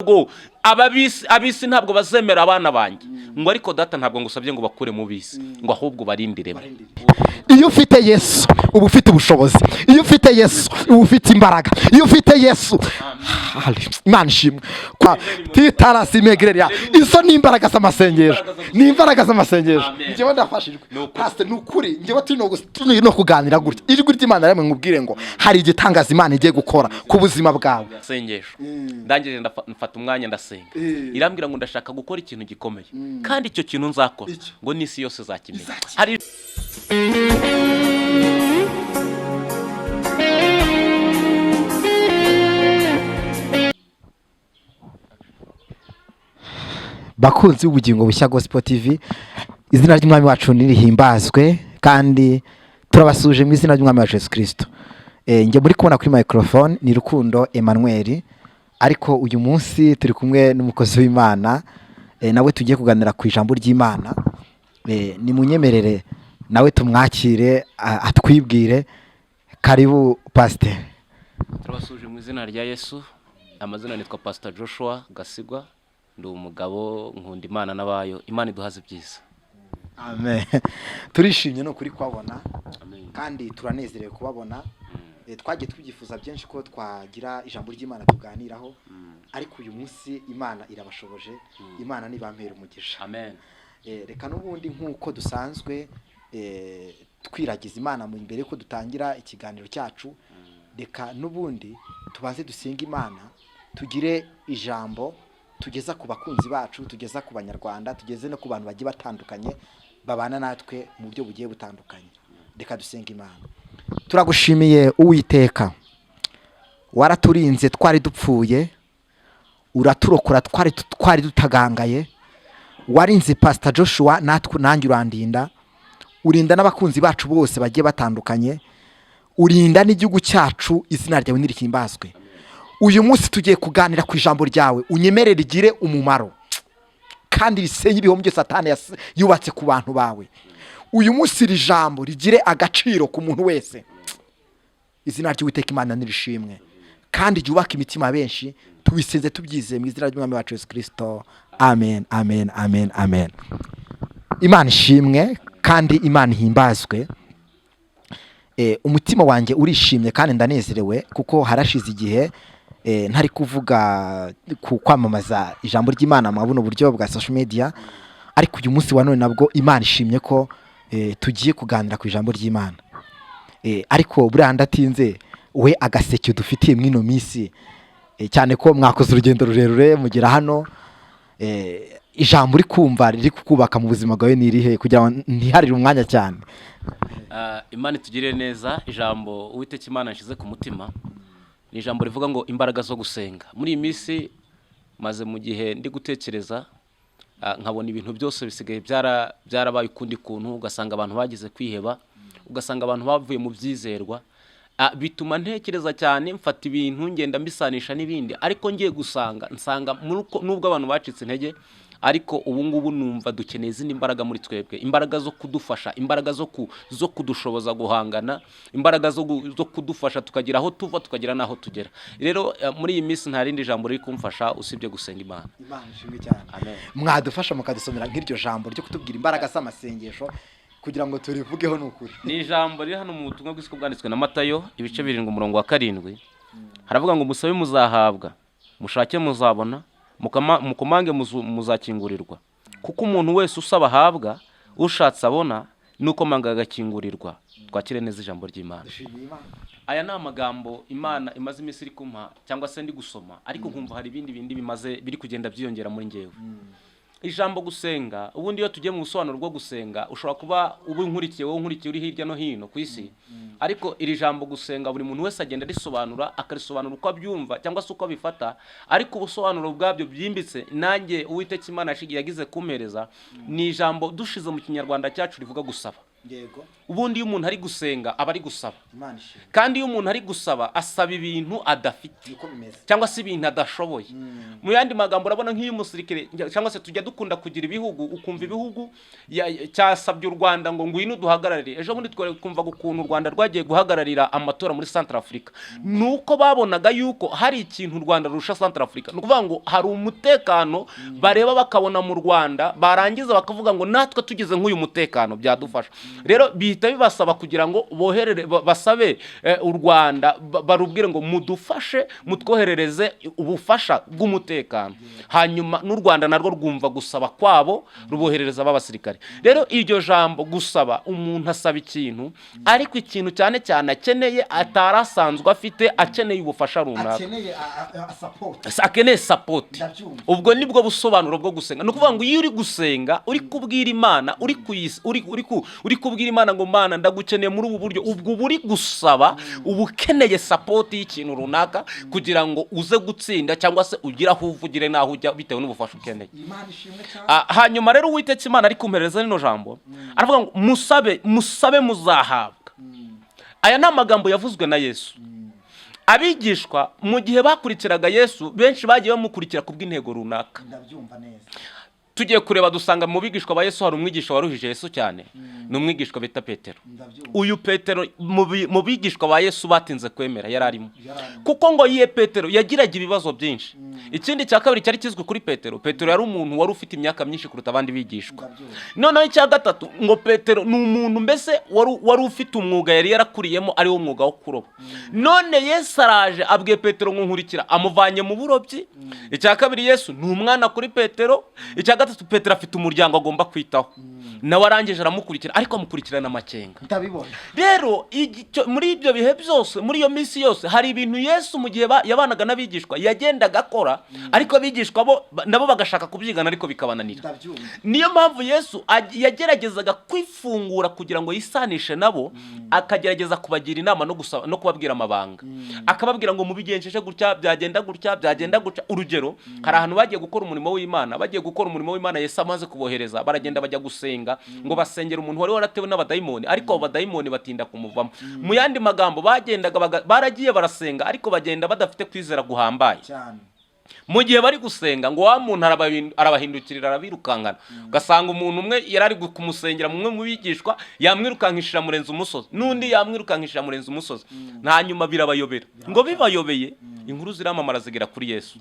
Ntabwo ab'isi ntabwo bazemera abana banjye, ngo ariko Data, ntabwo ngusabye ngo bakure mu b'isi, ngo ahubwo barindiremo. Iyo ufite Yesu uba ufite ubushobozi, iyo ufite Yesu uba ufite imbaraga, iyo ufite Yesu. Imana ishimwe. Titarasi megerera, izo ni imbaraga z'amasengesho, ni imbaraga z'amasengesho. Njyewe ndafashijwe, pasite, ni ukuri. Njyewe turi no kuganira gutya, ijwi ry'Imana rimwe nkubwire ngo hari igitangaza Imana igiye gukora ku buzima bwawe. Sengesho ndangije, mfata umwanya ndasenga, irambwira ngo ndashaka gukora ikintu gikomeye, kandi icyo kintu nzakora ngo n'isi yose izakimenya. Hari Bakunzi b'Ubugingo Bushya Gospel TV, izina ry'Umwami wacu nirihimbazwe, kandi turabasuje mu izina ry'Umwami wacu Yesu Kirisito. Njye muri kubona kuri microphone ni Rukundo Emmanuel, ariko uyu munsi turi kumwe n'umukozi w'Imana, nawe tugiye kuganira ku ijambo ry'Imana. Nimunyemerere nawe tumwakire, atwibwire. Karibu, pasiteri. Turabasuje mu izina rya Yesu. Amazina nitwa Pastor Joshua Gasigwa, ndi umugabo, nkunda Imana n'abayo. Imana iduhaze ibyiza. Amen. Turishimye no kuri kubabona kandi turanezerewe kubabona. Twagiye tubyifuza byinshi ko twagira ijambo ry'Imana tuganiraho, ariko uyu munsi Imana irabashoboje. Imana nibampera umugisha. Amen. Reka n'ubundi nk'uko dusanzwe twiragiza Imana mu imbere ko dutangira ikiganiro cyacu, reka n'ubundi tubanze dusenga Imana, tugire ijambo tugeza ku bakunzi bacu, tugeza ku Banyarwanda, tugeze no ku bantu bagiye batandukanye babana natwe mu buryo bugiye butandukanye. Reka dusenga Imana. Turagushimiye Uwiteka, waraturinze twari dupfuye, uraturokora twari dutagangaye. Warinze Pastor Joshua natwe, nanjye urandinda, urinda n'abakunzi bacu bose bagiye batandukanye, urinda n'igihugu cyacu. Izina ryawe nirihimbazwe. Uyu munsi tugiye kuganira ku ijambo ryawe, unyemerere rigire umumaro kandi risenye ibihombo byose Satani yubatse ku bantu bawe. Uyu munsi iri jambo rigire agaciro ku muntu wese. Izina ry'Uwiteka Imana nirishimwe kandi ryubake imitima benshi. Tubisenze tubyizeye mu izina ry'Umwami wacu Yesu Kirisito. Amen, amen, amen, amen. Imana ishimwe kandi Imana ihimbazwe. Umutima wanjye urishimye kandi ndanezerewe kuko harashize igihe ntari kuvuga ku kwamamaza ijambo ry'Imana mu buno buryo bwa social media, ariko uyu munsi wa none nabwo Imana ishimye ko tugiye kuganira ku ijambo ry'Imana. Ariko buriya ndatinze, we agaseke dufitiye mw'ino minsi, cyane ko mwakoze urugendo rurerure mugera hano, ijambo uri kumva riri kukubaka mu buzima bwawe ni irihe, kugira ngo ntiharire umwanya cyane? Imana itugirire neza. Ijambo Uwiteka Imana nshyize ku mutima ni ijambo rivuga ngo imbaraga zo gusenga. Muri iyi minsi maze mu gihe ndi gutekereza, nkabona ibintu byose bisigaye byarabaye ukundi kuntu, ugasanga abantu bagize kwiheba, ugasanga abantu bavuye mu byizerwa. Bituma ntekereza cyane, mfata ibintu ngenda mbisanisha n'ibindi, ariko ngiye gusanga nsanga nubwo abantu bacitse intege, ariko ubu ngubu numva dukeneye izindi mbaraga muri twebwe, imbaraga zo kudufasha, imbaraga zo kudushoboza guhangana, imbaraga zo kudufasha tukagira aho tuva tukagira n'aho tugera. Rero muri iyi minsi nta rindi jambo riri kumfasha usibye gusenga Imana. Imana ishimwe cyane. Amen. Mwadufasha mukadusomera nk'iryo jambo ryo kutubwira imbaraga z'amasengesho kugira ngo turivugeho, ni ukuri. Ni ijambo riri hano mu butumwa bw'isi bwanditswe na Matayo, ibice 7, umurongo wa 7. Haravuga ngo: "Musabe muzahabwa, mushake muzabona, mukomange muzakingurirwa. Kuko umuntu wese usaba ahabwa, ushatse abona, n'ukomanga agakingurirwa." Twakire neza ijambo ry'Imana. Aya ni amagambo Imana imaze iminsi iri kumpa, cyangwa se ndi gusoma, ariko nkumva hari ibindi bindi bimaze biri kugenda byiyongera muri njyewe. Ijambo gusenga, ubundi iyo tugiye mu busobanuro bwo gusenga, ushobora kuba uba unkurikiye, wowe unkurikiye uri hirya no hino ku isi, ariko iri jambo gusenga buri muntu wese agenda arisobanura, akarisobanura uko abyumva cyangwa se uko abifata, ariko ubusobanuro bwabyo byimbitse nanjye Uwiteka Imana yagize kumpereza ni ijambo dushize mu Kinyarwanda cyacu rivuga gusaba. Yego. Ubundi iyo umuntu ari gusenga aba ari gusaba. Imana ishimwe. Kandi iyo umuntu ari gusaba, asaba ibintu adafite Niko bimeze. cyangwa se ibintu adashoboye. Mu yandi magambo, urabona nk'iyo umusirikare, cyangwa se tujya dukunda kugira ibihugu, ukumva ibihugu cyasabye u Rwanda ngo ngwino duhagararire. Ejo bundi twari twumvaga ukuntu u Rwanda rwagiye guhagararira amatora muri Central Africa, nuko babonaga yuko hari ikintu u Rwanda rurusha Central Africa. Ni ukuvuga ngo hari umutekano bareba bakabona mu Rwanda, barangiza bakavuga ngo natwe tugize nk'uyu mutekano byadufasha. Rero bihita bibasaba kugira ngo boherere basabe u Rwanda, barubwire ngo mudufashe, mutwoherereze ubufasha bw'umutekano. Hanyuma n'u Rwanda narwo rwumva gusaba kwabo, ruboherereza b'abasirikare. Rero iryo jambo gusaba, umuntu asaba ikintu, ariko ikintu cyane cyane akeneye atari asanzwe afite, akeneye ubufasha runaka. Akeneye support. Akeneye support. Ndabyumva. Ubwo nibwo busobanuro bwo gusenga. Ni ukuvuga ngo iyo uri gusenga, uri kubwira Imana, uri kuyis uri uri ku uri kubwira Imana ngo "Mana, ndagukeneye muri ubu buryo," ubwo uba uri gusaba, uba ukeneye support y'ikintu runaka kugira ngo uze gutsinda, cyangwa se ugire aho uvugire n'aho ujya bitewe n'ubufasha ukeneye. Imana ishimwe cyane. Hanyuma rero Uwiteka Imana ari kumpereza rino jambo, aravuga ngo musabe, musabe muzahabwa. Aya ni amagambo yavuzwe na Yesu. Abigishwa mu gihe bakurikiraga Yesu, benshi bagiye bamukurikira ku bw'intego runaka. Ndabyumva neza. Tugiye kureba dusanga mu bigishwa ba Yesu hari umwigisha waruhije Yesu cyane, ni umwigishwa bita Petero. Ndabyumva. Uyu Petero mu bigishwa ba Yesu batinze kwemera yari arimo. Yari arimo. Kuko ngo yiye Petero yagiraga ibibazo byinshi. Ikindi cya kabiri cyari kizwi kuri Petero, Petero yari umuntu wari ufite imyaka myinshi kuruta abandi bigishwa. Ndabyumva. Noneho icya gatatu, ngo Petero ni umuntu mbese wari ufite umwuga yari yarakuriyemo, ari wo mwuga wo kuroba. None Yesu araje abwiye Petero ngo nkurikira, amuvanye mu burobyi. Icya kabiri, Yesu ni umwana kuri Petero. Icya gatatu, Petero afite umuryango agomba kwitaho. Nawe arangije aramukurikira, ariko amukurikirana amakenga. Ndabibona. Rero muri ibyo bihe byose, muri iyo minsi yose, hari ibintu Yesu mu gihe yabanaga n'abigishwa yagendaga akora, ariko abigishwa bo nabo bagashaka kubyigana ariko bikabananira. Ndabyumva. Niyo mpamvu Yesu yageragezaga kwifungura kugira ngo yisanishe nabo, akagerageza kubagira inama no gusaba no kubabwira amabanga, akababwira ngo mubigenjeje gutya byagenda gutya, byagenda gutya. Urugero, hari ahantu bagiye gukora umurimo w'Imana. Bagiye gukora umurimo w'Imana, Yesu amaze kubohereza, baragenda bajya gusenga, ngo basengera umuntu wari waratewe n'abadayimoni, ariko abo badayimoni batinda kumuvamo. Mu yandi magambo, bagendaga baragiye barasenga, ariko bagenda badafite kwizera guhambaye. Cyane. Mu gihe bari gusenga, ngo wa muntu arabahindukirira, arabirukankana, ugasanga umuntu umwe yari ari kumusengera, umwe mu bigishwa yamwirukankishije amurenza umusozi, n'undi yamwirukankishije amurenza umusozi. Hanyuma birabayobera. Ngo bibayobeye, inkuru ziramamara zigera kuri Yesu.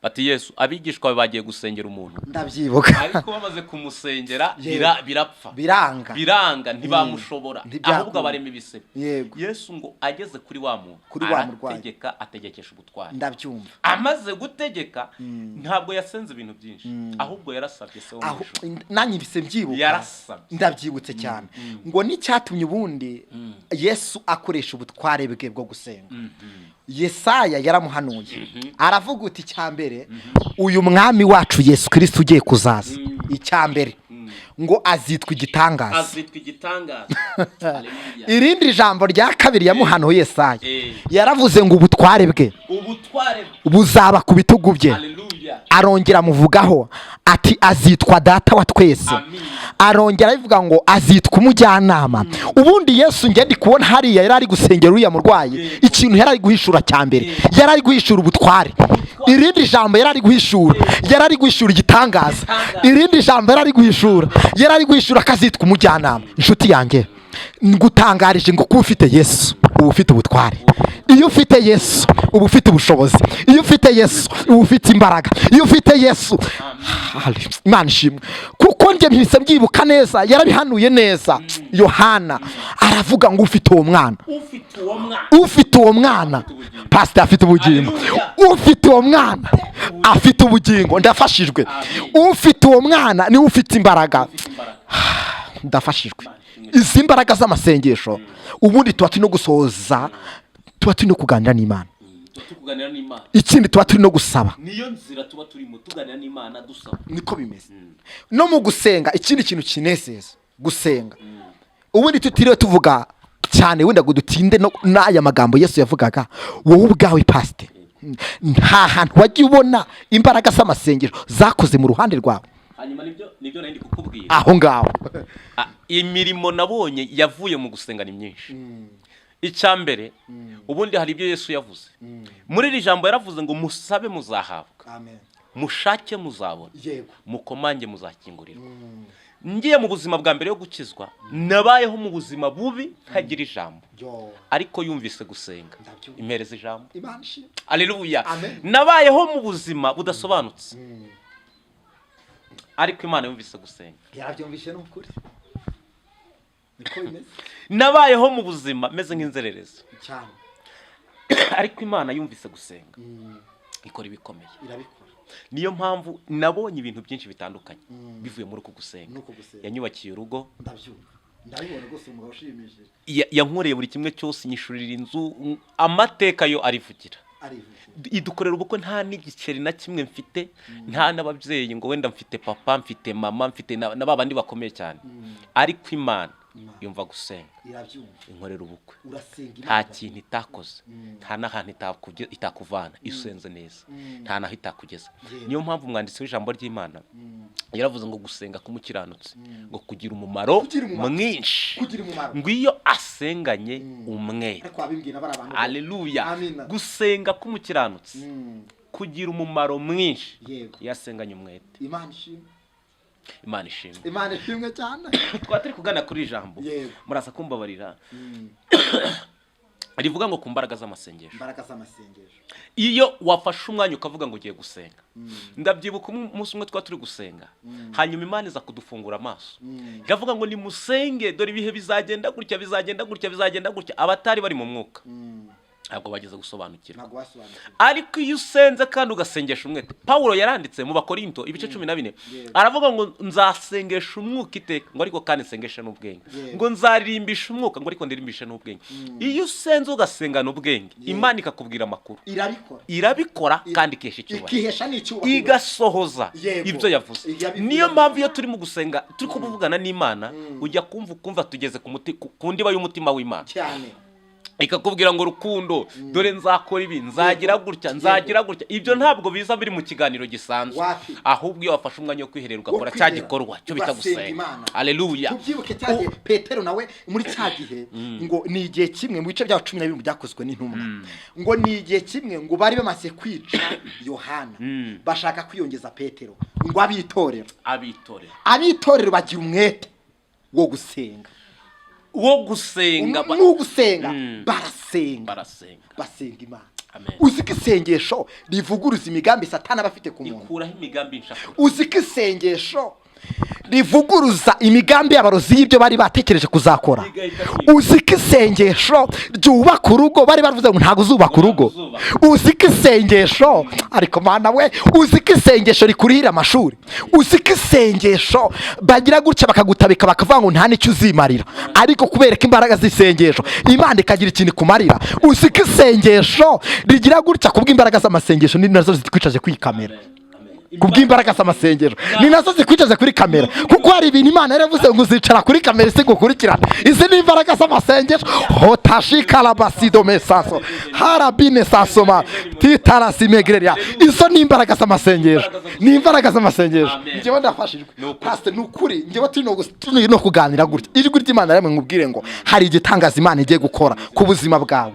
Bati "Yesu, abigishwa bawe bagiye gusengera umuntu, Ndabyibuka. ariko bamaze kumusengera birapfa." Biranga. Biranga, ntibamushobora. Ntibyakunda. Ahubwo abarema ibisebe. Yesu ngo ageze kuri wa muntu, Kuri wa murwayi. arategeka, ategekesha ubutwari. Ndabyumva. Amaze gutegeka, ntabwo yasenze ibintu byinshi, ahubwo yarasabye Se wo mu Aho ijuru. nanjye mbise mbyibuka. Yarasabye. Ndabyibutse cyane, ngo n'icyatumye ubundi Yesu akoresha ubutware bwe bwo gusenga, Yesaya yaramuhanuye, aravuga uti icya mbere, uyu mwami wacu Yesu Kirisito ugiye kuzaza, icya mbere ngo azitwa igitangaza. Azitwa igitangaza. Haleluya. Irindi jambo rya kabiri yamuhanuye Yesaya, yaravuze ngo ubutware bwe Ubutware bwe. buzaba ku bitugu bye. Haleluya. Arongera amuvugaho ati azitwa Data wa twese. Amin. Arongera abivuga ngo azitwa umujyanama. Ubundi Yesu, njye ndi kubona hariya yari ari gusengera uriya murwayi, ikintu yari ari guhishura cya mbere, yari ari guhishura ubutware. Irindi jambo yari ari guhishura, yari ari guhishura igitangaza. Igitangaza. Irindi jambo yari ari guhishura, yari ari guhishura ko azitwa umujyanama. Inshuti yanjye, ngutangarije ngo kuba ufite Yesu uba ufite ubutware. Iyo ufite Yesu uba ufite ubushobozi. Iyo ufite Yesu uba ufite imbaraga. Iyo ufite Yesu, Imana ishimwe, kuko njye mpise mbyibuka neza, yarabihanuye neza Yohana, aravuga ngo ufite uwo mwana, Ufite uwo mwana, ufite uwo mwana, pasiteri, afite ubugingo. Haleluya. Ufite uwo mwana afite ubugingo. Ndafashijwe. Ufite uwo mwana niwe ufite imbaraga. Ufite imbaraga. Ndafashijwe. Izi mbaraga z'amasengesho, ubundi tuba turi no gusoza, tuba turi no kuganira n'Imana. Tuba turi kuganira n'Imana. Ikindi, tuba turi no gusaba. Niyo nzira tuba turimo, tuganira n'Imana, dusaba. Niko bimeze no mu gusenga. Ikindi kintu kinezeza gusenga, ubundi tutiriwe tuvuga cyane, wenda ngo dutinde no n'aya magambo Yesu yavugaga, wowe ubwawe pasite, nta hantu wagiye ubona imbaraga z'amasengesho zakoze mu ruhande rwawe? Hanyuma nibyo nari ndi kukubwira. Aho ngaho. Imirimo nabonye yavuye mu gusenga ni myinshi. Icya mbere, ubundi hari ibyo Yesu yavuze muri iri jambo. Yaravuze ngo: "Musabe muzahabwa, Amen. mushake muzabona, mukomange muzakingurirwa." Ngiye mu buzima bwa mbere yo gukizwa, nabayeho mu buzima bubi ntagira ijambo, Yo. ariko yumvise gusenga Ndabyumva. impereza ijambo. Imana ishimwe. Aleluya. Amen. Nabayeho mu buzima budasobanutse, ariko Imana yumvise gusenga. Yarabyumvishe, ni ukuri, niko bimeze. Nabayeho mu buzima meze nk'inzererezi, Cyane. ariko Imana yumvise gusenga ikora ibikomeye. Irabikora. Niyo mpamvu nabonye ibintu byinshi bitandukanye bivuye muri uku gusenga. Nuko gusenga. Yanyubakiye urugo. Ndabyumva, ndabibona rwose, umugabo ushimishije. Yankoreye buri kimwe cyose, nyishurira inzu, amateka yo arivugira. Arivugira. Idukorera ubukwe nta n'igiceri na kimwe mfite, nta n'ababyeyi, ngo wenda mfite papa, mfite mama, mfite na ba bandi bakomeye cyane, ariko Imana yumva gusenga, Irabyumva. inkorera ubukwe. Urasenga Nta Imana. kintu itakoze, nta n'ahantu itakuvana iyo usenze neza, nta n'aho itakugeza. Niyo mpamvu umwanditsi w'ijambo ry'Imana yaravuze ngo gusenga k'umukiranutsi ngo kugira umumaro Kugira umumaro. mwinshi, Kugira umumaro. ngo iyo asenganye umwete. Ariko wabimbwira bari abantu. Aleluya. Amina. Gusenga k'umukiranutsi kugira umumaro mwinshi iyo asenganye umwete. Imana ishimwe. Imana ishimwe. Imana ishimwe cyane. Twaba turi kugana kuri iri jambo, muraza kumbabarira, rivuga ngo ku mbaraga z'amasengesho. Imbaraga z'amasengesho. Iyo wafashe umwanya ukavuga ngo ugiye gusenga, ndabyibuka umunsi umwe twaba turi gusenga, hanyuma Imana iza kudufungura amaso, iravuga ngo: "Nimusenge, dore ibihe bizagenda gutya, bizagenda gutya, bizagenda gutya." Abatari bari mu mwuka ntabwo bageze gusobanukirwa. Ntabwo wasobanukiwe. Ariko iyo usenze kandi ugasengesha umwete, Pawulo yaranditse mu Bakorinto ibice 14, aravuga ngo: "Nzasengesha umwuka iteka," ngo, "ariko kandi nsengeshe n'ubwenge." Ngo: "Nzaririmbisha umwuka," ngo, "ariko ndirimbishe n'ubwenge." Iyo usenze ugasengana ubwenge, Imana ikakubwira amakuru, Irabikora. irabikora kandi ikesha icyubahiro. Ikihesha n'icyubahiro. Igasohoza ibyo yavuze. Yabivuze. Niyo mpamvu iyo turimo gusenga, turi kuvugana n'Imana, ujya kumva ukumva tugeze ku ndiba y'umutima w'Imana, Cyane. ikakubwira ngo: "Rukundo, dore nzakora ibi, nzagira gutya, nzagira gutya." Ibyo ntabwo biza biri mu kiganiro gisanzwe, Wapi. ahubwo iyo wafashe umwanya wo kwiherera ugakora Wo cya kwihera, gikorwa cyo bita ugasenga gusenga. Imana. Aleluya. Tubyibuke cya gihe Petero nawe, muri cya gihe, ngo ni igihe kimwe mu bice bya 12 byakozwe n'intumwa, ngo ni igihe kimwe ngo bari bamaze kwica Yohana, bashaka kwiyongeza Petero, ngo abitorero, Abitorera. abitorero bagira umwete wo gusenga. Wo gusenga N'ugusenga. Barasenga. Barasenga. Basenga Imana. Amen. Uzi ko isengesho rivuguruza imigambi Satani aba afite ku muntu? Ikuraho imigambi nshakura. Uzi ko isengesho rivuguruza imigambi y'abarozi y'ibyo bari batekereje kuzakora? Rigahita ryica. Uzi ko isengesho ryubaka urugo bari baravuze ngo ntabwo uzubaka urugo? Uzubaka. Uzi ko isengesho, ariko Mana we, uzi ko isengesho rikurihira amashuri? Uzi ko isengesho bagira gutya bakagutabika, bakavuga ngo nta n'icyo uzimarira, ariko kubera ko imbaraga z'isengesho Imana ikagira ikintu ikumarira? Uzi ko isengesho rigira gutya, kubw'imbaraga z'amasengesho ni nazo zitwicaje kuri kamera? Kubw'imbaraga z'amasengesho ni nazo zikwicaza kuri kamera, kuko hari ibintu Imana yaravuze ngo uzicara kuri kamera isi gukurikirana. Izi ni imbaraga z'amasengesho. Hotashikarabasido mesaso harabine sasoma titarasimegereria. Izo ni imbaraga z'amasengesho, ni imbaraga z'amasengesho. Amen. Njyewe ndafashijwe. Ni ukuri. Pastor, ni ukuri, njyewe turi no kuganira gutya, ijwi ry'Imana rimwe nkubwire ngo hari igitangaza Imana igiye gukora ku buzima bwawe.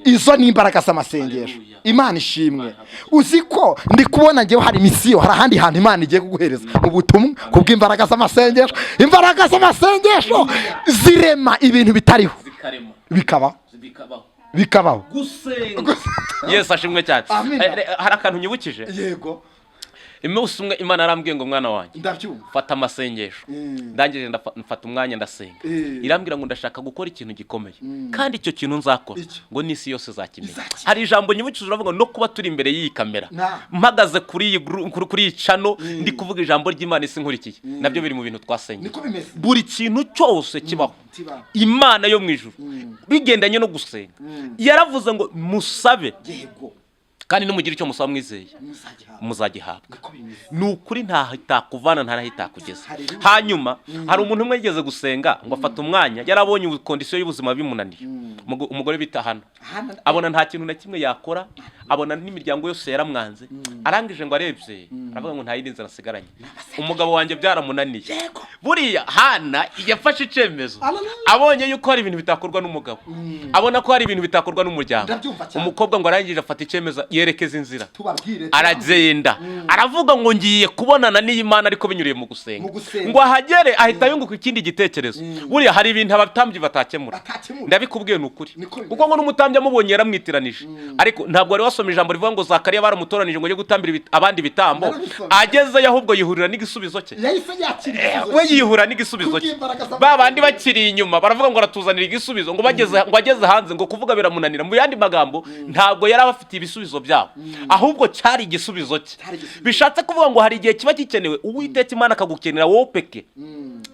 Izo ni imbaraga z'amasengesho. Imana ishimwe. Uzi ko ndi kubona ngewe hari mission, hari ahandi hantu Imana igiye kuguhereza ubutumwa kubw'imbaraga z'amasengesho. Imbaraga z'amasengesho zirema ibintu bitariho, Zikarema. bikaba. Bikabaho. Bikabaho. Gusenga. Yesu ashimwe cyane. Amina. Hari akantu nyibukije. Yego. Umunsi umwe Imana arambwiye ngo: "Mwana wanjye, Ndabyumva. fata amasengesho." Ndangije mfata umwanya ndasenga. Irambwira ngo: "Ndashaka gukora ikintu gikomeye, kandi icyo kintu nzakora, Icyo. ngo n'isi yose izakimenya." Izakimenya. Hari ijambo nyibukije, uravuga no kuba turi imbere y'iyi kamera, mpagaze kuri iyi channel, ndi kuvuga ijambo ry'Imana, isi nkurikiye, nabyo biri mu bintu twasengeye. Niko bimeze. Buri kintu cyose kibaho, Kibaho. Imana yo mu ijuru, bigendanye no gusenga, yaravuze ngo: "Musabe Yego. Kandi nimugire icyo musaba mwizeye, Muzagihabwa. muzagihabwa. Niko bimeze. Ni ukuri, ntaho itakuvana, ntaho itakugeza. Haleluya. Hanyuma hari umuntu umwe yigeze gusenga, ngo afate umwanya, yarabonye condition y'ubuzima bimunaniye. Umugore bita Hana. Hana. Abona nta kintu na kimwe yakora, abona n'imiryango yose yaramwanze. Arangije ngo arebye, aravuga ngo nta yindi nzira nsigaranye, umugabo wanjye byaramunaniye. Buriya Hana yafashe icyemezo Haleluya. abonye yuko hari ibintu bitakorwa n'umugabo, abona ko hari ibintu bitakorwa n'umuryango. Ndabyumva cyane. Umukobwa ngo arangije afata icyemezo, yerekeza inzira, Tubabwire. aragenda, aravuga ngo ngiye kubonana n'iyi Mana, ariko binyuriye mu gusenga. Mu gusenga. Ngo ahagere ahita yunguka ikindi gitekerezo. Buriya hari ibintu abatambyi batakemura. Batakemura. Ndabikubwiye, ni ukuri. Niko bimeze. Kuko ngo n'umutambyi amubonye yaramwitiranije. Ariko ntabwo wari wasoma ijambo rivuga ngo Zakariya baramutoranije ngo ajye gutambira abandi ibitambo? Narabisomye. Agezeyo ahubwo yihurira n'igisubizo cye. Yahise yakira igisubizo We cye. yihura n'igisubizo cye. Kubw'imbaraga z'amasengesho. Ba bandi bakiri inyuma baravuga ngo aratuzanira igisubizo, ngo bageze, ngo ageze hanze ngo kuvuga biramunanira. Mu yandi magambo, ntabwo yari abafitiye ibisubizo byabo, ahubwo cyari igisubizo cye. Cyari igisubizo. Bishatse kuvuga ngo hari igihe kiba gikenewe Uwiteka Imana akagukenera wowe peke,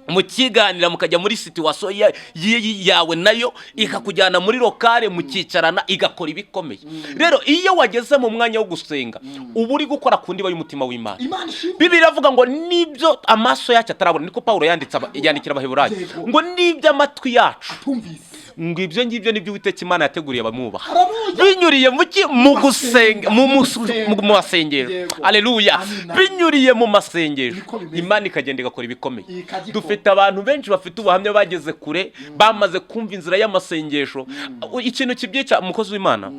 mukiganira, mukajya muri situation yawe, nayo ikakujyana muri local, mukicarana, igakora ibikomeye. Rero iyo wageze mu mwanya wo gusenga, uba uri gukora ku ndiba y'umutima w'Imana. Imana ishimwe. Bibiliya iravuga ngo nibyo amaso yacu atarabona, niko Pawulo yanditse yandikira Abaheburayo, ngo nibyo amatwi yacu Atumvise. ngo ibyo ngibyo nibyo Uwiteka Imana yateguriye abamwubaha Haleluya. binyuriye mu ki? Mu gusenga, mu masengesho. Aleluya. Amina. Binyuriye mu masengesho, Niko bimeze. Imana ikagenda igakora ibikomeye. Ikagikora. Dufite abantu benshi bafite ubuhamya, bageze kure, bamaze kumva inzira y'amasengesho. Ikintu kibyica, umukozi w'Imana,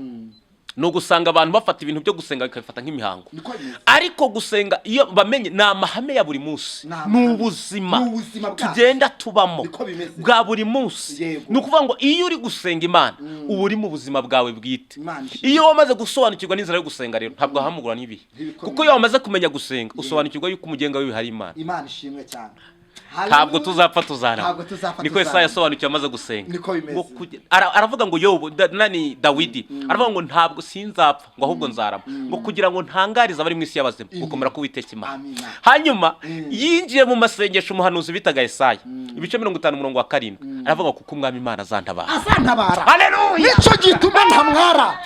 ni ugusanga abantu bafata ibintu byo gusenga bakabifata nk'imihango. Niko bimeze. Ariko gusenga, iyo bamenye, ni amahame ya buri munsi. Ni amahame. Ni ubuzima Ni ubuzima bwacu. tugenda tubamo Niko bimeze. bwa buri munsi. Ni ukuvuga ngo iyo uri gusenga Imana, uba uri mu buzima bwawe bwite. Imana ishimwe. Iyo wamaze gusobanukirwa n'inzira yo gusenga rero, ntabwo wahamugura n'ibihe, Ntibikomeye. kuko iyo wamaze kumenya gusenga, usobanukirwa yuko umugenga w'ibihe ari Imana. Imana ishimwe cyane. Ntabwo tuzapfa, tuzarama. Ntabwo tuzapfa, Niko tuzarama. Yesaya yasobanukiwe amaze gusenga. Niko bimeze. Ngo aravuga ngo Yobu nani Dawidi aravuga ngo ntabwo sinzapfa, ngo ahubwo nzarama, ngo kugira ngo ntangarize abari mu isi y'abazima gukomera k'Uwiteka Imana. Amina. Hanyuma yinjiye mu masengesho. Umuhanuzi bitaga Yesaya, ibice 50, umurongo wa 7, aravuga ngo kuko Umwami Imana azantabara. Azantabara. Haleluya. Nicyo gituma ntamwara.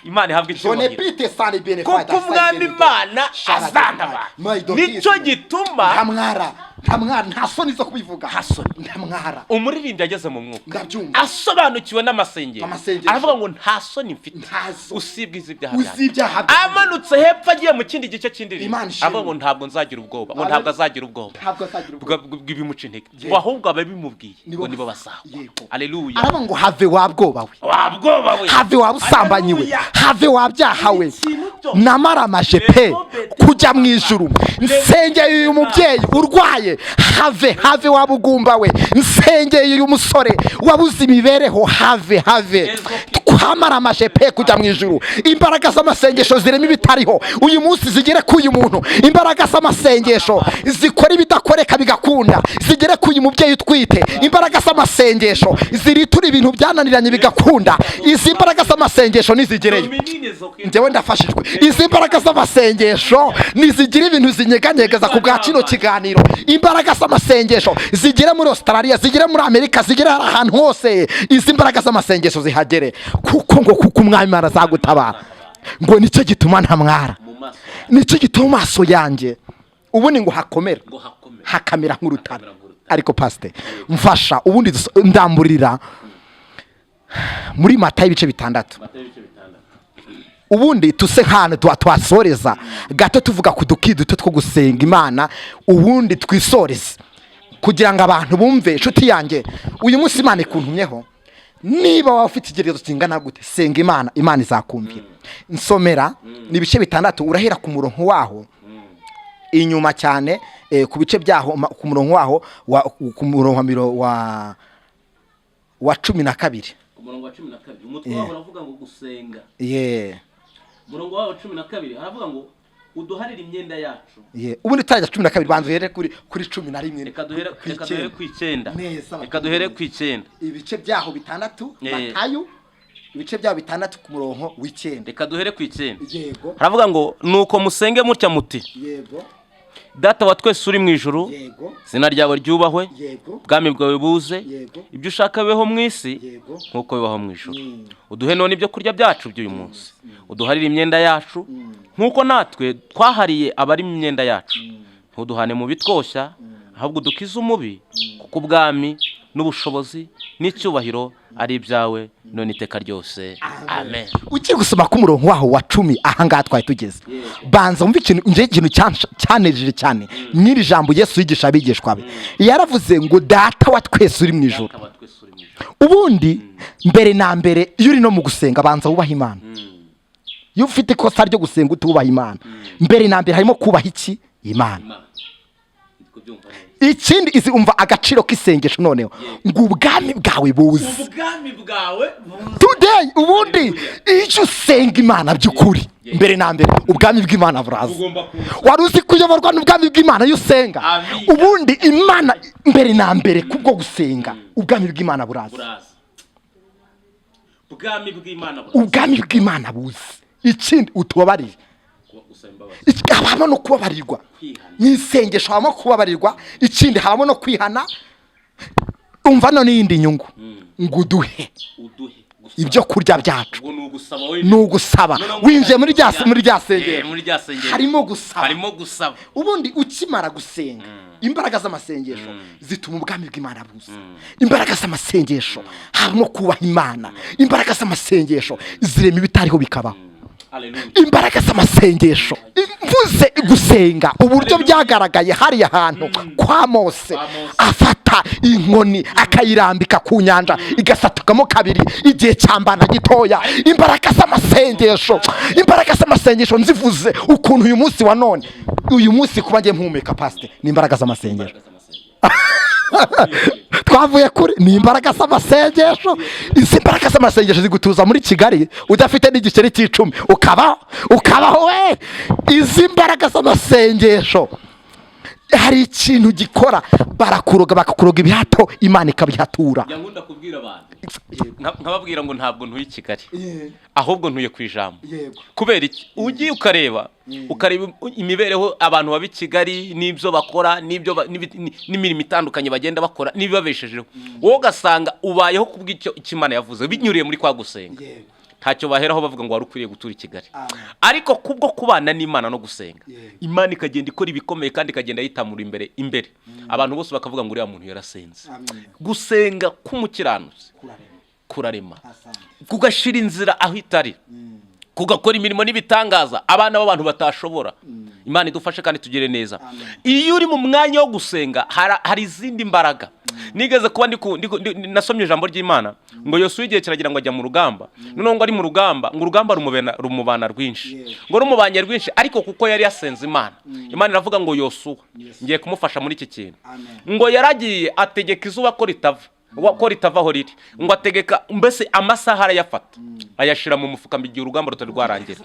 Imana ihabwa Jone icyubahiro. pite sani bene. Kuko Umwami Imana azantabara, nicyo gituma ntamwara, ntamwara, nta soni zo kubivuga. Nta soni. Ntamwara. Umuririmbyi ageze mu mwuka, Ndabyumva. asobanukiwe n'amasengesho, Amasengesho. aravuga ngo nta soni mfite Ntazo. usibwe iz'ibyaha Usibye ibyaha byanjye. byanjye. Amanutse hepfo agiye mu kindi gice cy'indirimbo, Imana ishimwe. aravuga ngo ntabwo nzagira ubwoba, ngo ntabwo azagira ubwoba Ntabwo azagira ubwoba. bw'ibimuca intege, ngo ahubwo ababimubwiye ngo nibo bazagwa. Aleluya. Aravuga ngo have wa bwoba we. Wa bwoba we. Have wa busambanyi we. Haleluya. Have wa byaha we. Ikintu byose. Namaramaje pe kujya mu ijuru. Nsengeye uyu mubyeyi urwaye, have, have wa bugumba we. Nsengeye uyu musore wabuze imibereho, have, have. Twamaramaje pe kujya mu ijuru. Imbaraga z'amasengesho zirema ibitariho uyu munsi zigere ku uyu muntu. Imbaraga z'amasengesho zikora ibidakoreka bigakunda zigere ku uyu mubyeyi utwite. Imbaraga z'amasengesho ziritura ibintu byananiranye bigakunda. Izi mbaraga z'amasengesho nizigereyo. Njyewe ndafashijwe. Izi mbaraga z'amasengesho nizigira ibintu zinyeganyegeza ku bwa kino kiganiro. Imbaraga z'amasengesho zigere muri Australia, zigere muri Amerika, zigere ahantu hose. Izi mbaraga z'amasengesho zihagere, kuko ngo kuko Umwami Imana azagutabara, ngo nicyo gituma ntamwara. Mu maso. Nicyo gituma amaso yanjye ubundi ngo hakomera, Ngo hakomera. hakamera nk'urutare. Hakamera nk'urutare. Ariko pasite, mfasha ubundi ndamburira muri Mata y'ibice 6. Matayo ibice 6. Ubundi tuse nk'ahantu twasoreza gato, tuvuga ku duki duto two gusenga Imana, ubundi twisoreze kugira ngo abantu bumve. Inshuti yanjye, uyu munsi Imana ikuntumyeho. Niba waba ufite ikigeregezo kingana gute, senga Imana, Imana izakumvira. Nsomera, ni ibice 6, urahera ku murongo waho inyuma cyane, ku bice byaho ku murongo waho ku murongo wa 12. Ku murongo wa 12, umutwe wabo uravuga ngo gusenga. Umurongo wabo wa 12 haravuga ngo uduharire imyenda yacu. Ye, ubundi utarajya 12, banza uhere kuri 11. Reka duhere Ku reka duhere 9. ku 9. Neza. Reka duhere ku 9. Ibice byaho 6. Matayo ibice byaho 6, ku murongo w'9. Reka duhere ku 9. Yego. Haravuga ngo nuko musenge mutya muti: Yego. Data wa twese uri mu ijuru, Yego. izina ryawe ryubahwe, Yego. ubwami bwawe buze, Yego. ibyo ushaka bibeho mu isi Yego. nk'uko bibaho mu ijuru. Uduhe none ibyo kurya byacu by'uyu munsi, uduharire imyenda yacu nk'uko natwe twahariye abari mu myenda yacu, ntuduhane mu bitwoshya, ahubwo udukize umubi, kuko ubwami n'ubushobozi n'icyubahiro ari ibyawe none iteka ryose, amen. Ugiye gusoma ku murongo waho wa 10, ahangaha twari tugeze, banza wumve ikintu. Njye ikintu cyanejeje cyane n'iri jambo Yesu yigisha abigishwa be, yaravuze ngo: "Data wa twese uri mu ijuru." Data wa twese uri mu ijuru. Ubundi mbere na mbere, iyo uri no mu gusenga, banza wubaha Imana. Iyo ufite ikosa ryo gusenga utubaha Imana, mbere na mbere harimo kubaha iki? Imana. Imana. Ndi kubyumva neza. Ikindi, izi umva agaciro k'isengesho noneho, ngo ubwami bwawe buze. Ubwami bwawe buze. Today, ubundi iyo usenga Imana by'ukuri, mbere na mbere ubwami bw'Imana buraza. Bugomba kuza. Wari uzi kuyoborwa n'ubwami bw'Imana iyo usenga? Amin. Ubundi Imana mbere na mbere, kubwo gusenga, ubwami bw'Imana buraza. Buraza, ubwami bw'Imana buraza. Ubwami bw'Imana buze. Ikindi, utubabarire. Gusaba imbabazi. Habamo no kubabarirwa. Kwihana. Mu isengesho habamo kubabarirwa, ikindi habamo no kwihana. Umva none iyindi nyungu, ngo uduhe uduhe gusaba. ibyo kurya byacu. Ubwo ni ugusaba wowe. Ni ugusaba. Noneho Winjiye muri rya Eh, sengero. muri rya sengero. Harimo gusaba. Harimo gusaba. Ubundi ukimara gusenga, imbaraga z'amasengesho zituma ubwami bw'Imana buza. Imbaraga z'amasengesho harimo kubaha Imana. Imbaraga z'amasengesho zirema ibitariho bikabaho. Haleluya. Imbaraga z'amasengesho, mvuze gusenga, uburyo byagaragaye hariya hantu kwa Mose, Kwa Mose. afata inkoni akayirambika ku nyanja, igasatukamo kabiri igihe cyambana gitoya. Imbaraga z'amasengesho, imbaraga z'amasengesho nzivuze ukuntu uyu munsi wa none, uyu munsi kuba ngiye mpumeka, pasite, ni imbaraga z'amasengesho. Imbaraga z'amasengesho. Twavuye kuri ni imbaraga z'amasengesho. Izi mbaraga z'amasengesho zigutuza muri Kigali udafite n'igiceri cy'icumi, ukabaho, ukabaho we. Izi mbaraga z'amasengesho hari ikintu gikora. Barakuroga, bakakuroga ibihato, Imana ikabihatura. Njya nkunda kubwira abantu, nkababwira ngo ntabwo ntuye i Kigali, ahubwo ntuye ku ijambo. Kubera iki? Ugiye ukareba imibereho abantu baba i Kigali n'ibyo bakora n'ibyo n'imirimo itandukanye bagenda bakora n'ibibabeshejeho, wowe ugasanga ubayeho kubw'icyo icyo Imana yavuze binyuriye muri kwa gusenga. Ntacyo baheraho bavuga ngo wari ukwiriye gutura i Kigali, ariko kubwo kubana n'Imana no gusenga, Imana ikagenda ikora ibikomeye kandi ikagenda yitamura imbere imbere, abantu bose bakavuga ngo uriya muntu yarasenze. Gusenga k'umukiranutsi kurarema, kugashira inzira aho itari, kugakora imirimo n'ibitangaza abana b'abantu batashobora. Imana idufashe kandi tugire neza. Iyo uri mu mwanya wo gusenga, hari izindi mbaraga. Nigeze kuba nasomye ijambo ry'Imana ngo Yosuwa igihe kiragira ngo ajya mu rugamba. Noneho ngo ari mu rugamba, ngo urugamba rumubana rwinshi, ngo rumubanye rwinshi, ariko kuko yari yasenze Imana, Imana iravuga ngo Yosuwa ngiye kumufasha muri iki kintu. Ngo yaragiye ategeka izuba ko ritava ko ritava aho riri, ngo ategeka mbese amasaha arayafata ayashyira mu mufuka igihe urugamba rutari rwarangira,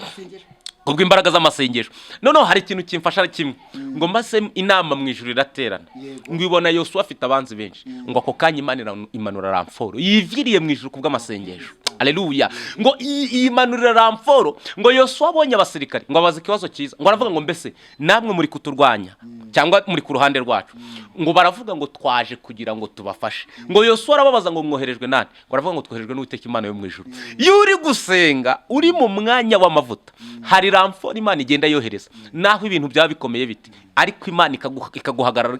kubwo imbaraga z'amasengesho. Noneho hari ikintu kimfasha kimwe, ngo maze inama mu ijuru iraterana, ngo ibona Yosuwa afite abanzi benshi, ngo ako kanya Imana imanura renfort yiviriye mu ijuru kubw'amasengesho. Aleluya! Ngo imanurira renfort. Ngo Yosuwa abonye abasirikare, ngo abaza ikibazo cyiza, ngo aravuga ngo: "Mbese namwe muri kuturwanya cyangwa muri ku ruhande rwacu?" Ngo baravuga ngo: "Twaje kugira ngo tubafashe." Ngo Yosuwa arababaza ngo: "Mwoherejwe nande?" Ngo aravuga ngo: "Twoherejwe n'Uwiteka Imana yo mu ijuru." Iyo uri gusenga, uri mu mwanya w'amavuta, hari renfort Imana igenda yohereza, naho ibintu byaba bikomeye biti, ariko Imana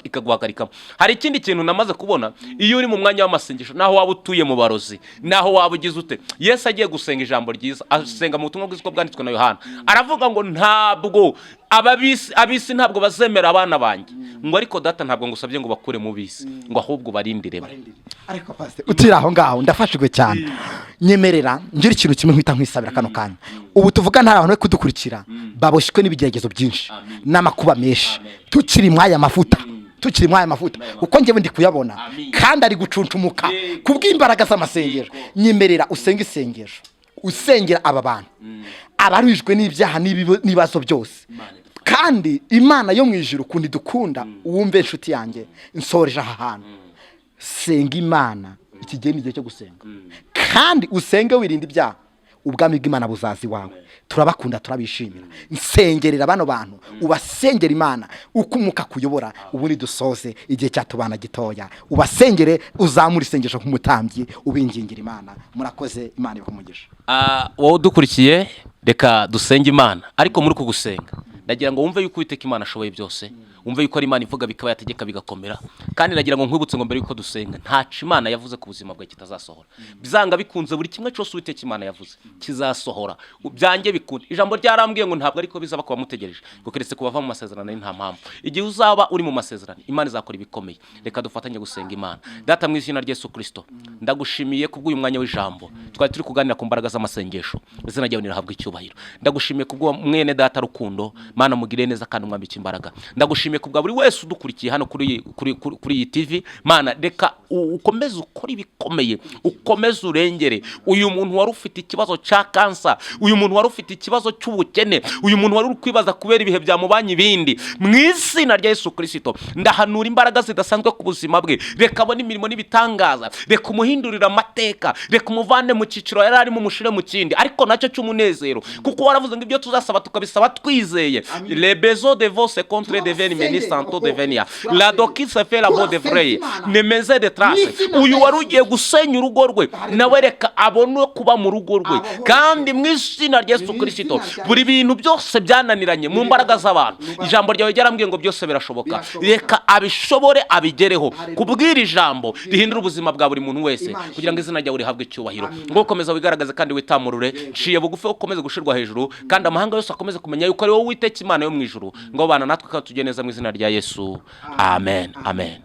ikaguhagarikamo. Hari ikindi kintu namaze kubona: iyo uri mu mwanya w'amasengesho, naho waba utuye mu barozi, naho waba ugize ute. Yesu agiye gusenga, ijambo ryiza asenga mu butumwa bwiza uko bwanditswe na Yohana, aravuga ngo: "Ntabwo ababisi, abisi ntabwo bazemera abana banjye," ngo "ariko Data, ntabwo ngusabye ngo bakure mu bisi," ngo "ahubwo barindiremo." Ariko pasite, utiri aho ngaho, ndafashijwe cyane. Nyemerera ngira ikintu kimwe nkwita nkwisabira kano kanya. Ubu tuvuga nta bantu bari kudukurikira baboshywe n'ibigeragezo byinshi n'amakuba menshi. Tukiri mw'aya mavuta, tukiri mw'aya mavuta, kuko njyewe ndi kuyabona kandi ari gucuncumuka kubw'imbaraga z'amasengesho. Nyemerera usenge isengesho, usengera aba bantu abaruhijwe n'ibyaha n'ibibazo byose, kandi Imana yo mu ijuru ukuntu idukunda. Wumve inshuti yanjye, nsoreje aha hantu. Senga Imana. Iki gihe ni igihe cyo gusenga, kandi usenge wirinda ibyaha. Ubwami bw'Imana buzaza iwawe. Turabakunda, turabishimira. Nsengerera bano bantu, ubasengera Imana uko Umwuka kuyobora. Ubundi dusoze, igihe cyatubana gitoya. Ubasengere, uzamure isengesho nk'umutambyi, ubingingira Imana. Murakoze, Imana ibahe umugisha. Wowe udukurikiye, reka dusenge Imana. Ariko muri uku gusenga, ndagira ngo wumve yuko Uwiteka Imana ashoboye byose, wumve yuko ari Imana ivuga bikaba, yategeka bigakomera. Kandi ndagira ngo nkwibutse ngo mbere yuko dusenga, ntaco Imana yavuze ku buzima bwawe kitazasohora. Byanga bikunze, buri kimwe cyose Uwiteka Imana yavuze kizasohora, byange bikunde. Ijambo ryarambwiye ngo ntabwo ariko bizaba kuba mutegereje ngo keretse kubava mu masezerano. Ari nta mpamvu. Igihe uzaba uri mu masezerano, Imana izakora ibikomeye. Reka dufatanye gusenga Imana. Data, mu izina rya Yesu Kirisito, ndagushimiye kubw'uyu mwanya w'ijambo twari turi kuganira ku mbaraga z'amasengesho. Izina ryawe nirahabwa icyubahiro. Ndagushimiye kubwo mwene data Rukundo. Mana, mugire neza kandi umwambike imbaraga. Ndagushimiye kubwa buri wese udukurikiye hano kuri iyi TV. Mana, reka ukomeze ukore ibikomeye, ukomeze urengere uyu muntu wari ufite ikibazo cya kansa, uyu muntu wari ufite ikibazo cy'ubukene, uyu muntu wari uri kwibaza kubera ibihe byamubanye ibindi. Mu izina rya Yesu Kirisito, ndahanura imbaraga zidasanzwe ku buzima bwe. Reka abone imirimo n'ibitangaza, reka umuhindurire amateka, reka umuvane mu cyiciro yari arimo, umushire mu kindi ariko nacyo cy'umunezero, kuko waravuze ngo ibyo tuzasaba tukabisaba twizeye. Les besoins de vos contre deveni meni santo devenia la doki se fait la de vrai nemeze de trace. Uyu wari ugiye gusenya urugo rwe, nawe reka abone kuba mu rugo rwe. Kandi mu izina rya Yesu Kirisito, buri bintu byose byananiranye mu mbaraga z'abantu, ijambo ryawe ryarambwiye ngo byose birashoboka. Reka abishobore, abigereho kubwira ijambo rihindura ubuzima bwa buri muntu wese, kugira ngo izina ryawe rihabwe icyubahiro. Ngo ukomeza wigaragaze kandi witamurure. Nciye bugufi, ukomeze gushirwa hejuru, kandi amahanga yose akomeze kumenya yuko ari wowe Uwiteka Imana yo mu ijuru. Ngo bana natwe kandi tujye neza, mu izina rya Yesu, amen, amen.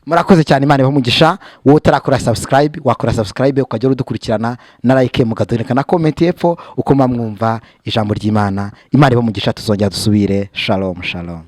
Murakoze cyane, Imana ibahe umugisha. Wowe utarakora subscribe, wakora subscribe ukajya udukurikirana na like, mukaduhereka na comment hepfo uko muba mwumva ijambo ry'Imana. Imana ibahe umugisha, tuzongera dusubire. Shalom, shalom.